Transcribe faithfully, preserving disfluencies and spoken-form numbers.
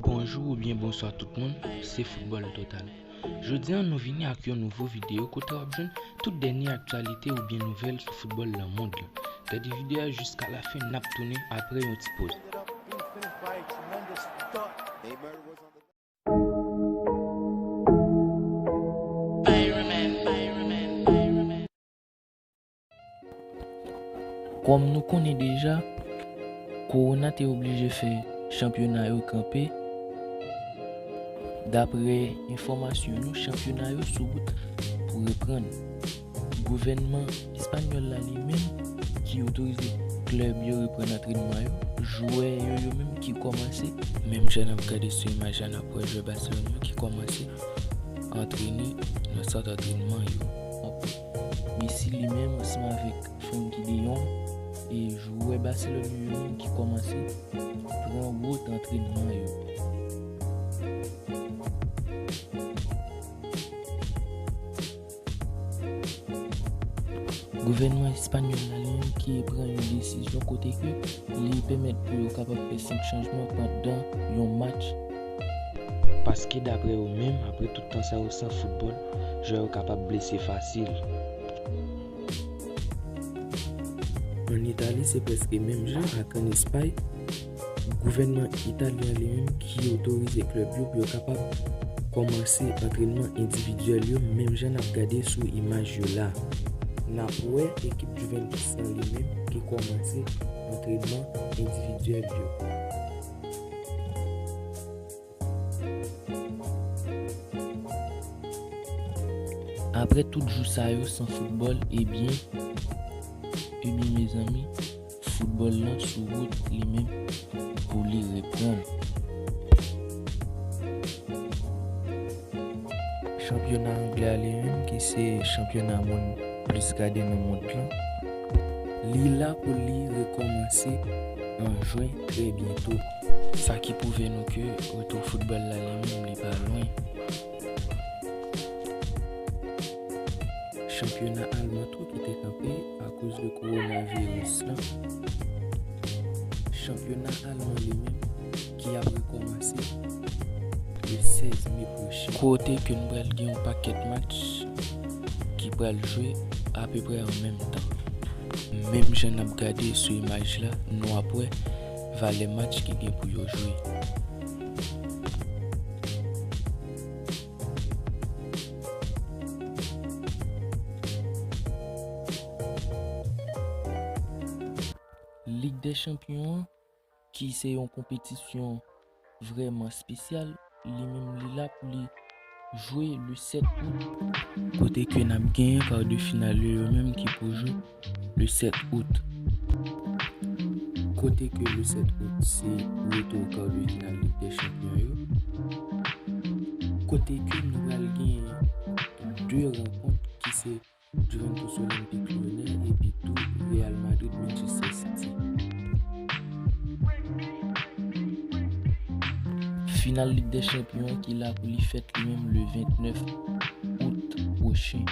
Bonjou oubyen bonswa tout moun, se Foutbòl Total. Jodi a nou vini ak yon nouvo videyo kote w ap jwenn tout dènye aktyalite oubyen nouvèl sou foutbòl nan mond lan. Gade videyo a jiska lafen, n ap tounen apre yon ti poz. Kòm nou konnen deja, kowona te oblije fè chanpyona yo kanpe. Daprè enfòmasyon nou, chanpyona yo sou wout pou reprann. Gouvènman espanyòl la li menm ki otorize klèb yo reprann antrenman yo, jwè yo yo menm ki kòmanse. Menm jan n ap gade sou imaj la, n ap wè jwè Barcelone yo ki kòmanse antrene nan sant antrènman yo. Messi li menm ansanm avèk Frenkie de Jong e jwè Barcelone yo menm ki kòmanse pran wout antrènman yo. Gouvènman espanyòl la li menm ki pran yon desizyon kote ke li pèmèt pou yo kapab fè senk chanjman pandan yon match. Paske daprè yo menm, apre tout tan sa yo san foutbòl, jwè yo kapab blese fasil. Ann Itali, se prèske menm jan ak ann Espay. Gouvènman italyen li menm ki otorize klèb yo pou yo kapab kòmanse antrènman endividyèl yo, menm jan n ap gade sou imaj yo la. N ap wè ekip Juventus lan li menm ki kòmanse antrènman endividyèl yo. Apre tout jou sa yo san foutbòl, ebyen, ebyen, mezanmi, foutbòl lan sou wout li menm pou li reprann. Chanpyona anglè a li menm, ki se chanpyona moun plis gade nan mond lan, li la pou li rekòmanse an jen trè byento. Sa ki pwouve nou ke retou foutbòl la li menm li pa lwen. Chanpyona alman tou ki te kanpe akoz de kowonaviris lan. Chanpyona alman li menm ki ap rekòmanse le sèz me pwochen. Kote ke n pral gen yon pakèt match ki pral jwe apeprè an menm tan. Menm jan n ap gade sou imaj la, nou ap wè valè match ki gen pou yo jwe. Lig dè Chanpyon an, ki se yon konpetisyon vrèman espesyal, li menm li la pou li jwe le sèt out. Kote ke n ap genyen kar de final yo, yo menm ki pou jwe le sèt out. Kote ke le sèt out se retou kar de final Lig dè Chanpyon yo. Kote ke nou pral genyen de rankont ki se Juventus Olympique Lyonnais epi tou Real Madrid Manchester City. Final Lig dè Chanpyon an ki la pou li fèt li menm le vennèf out pwochen.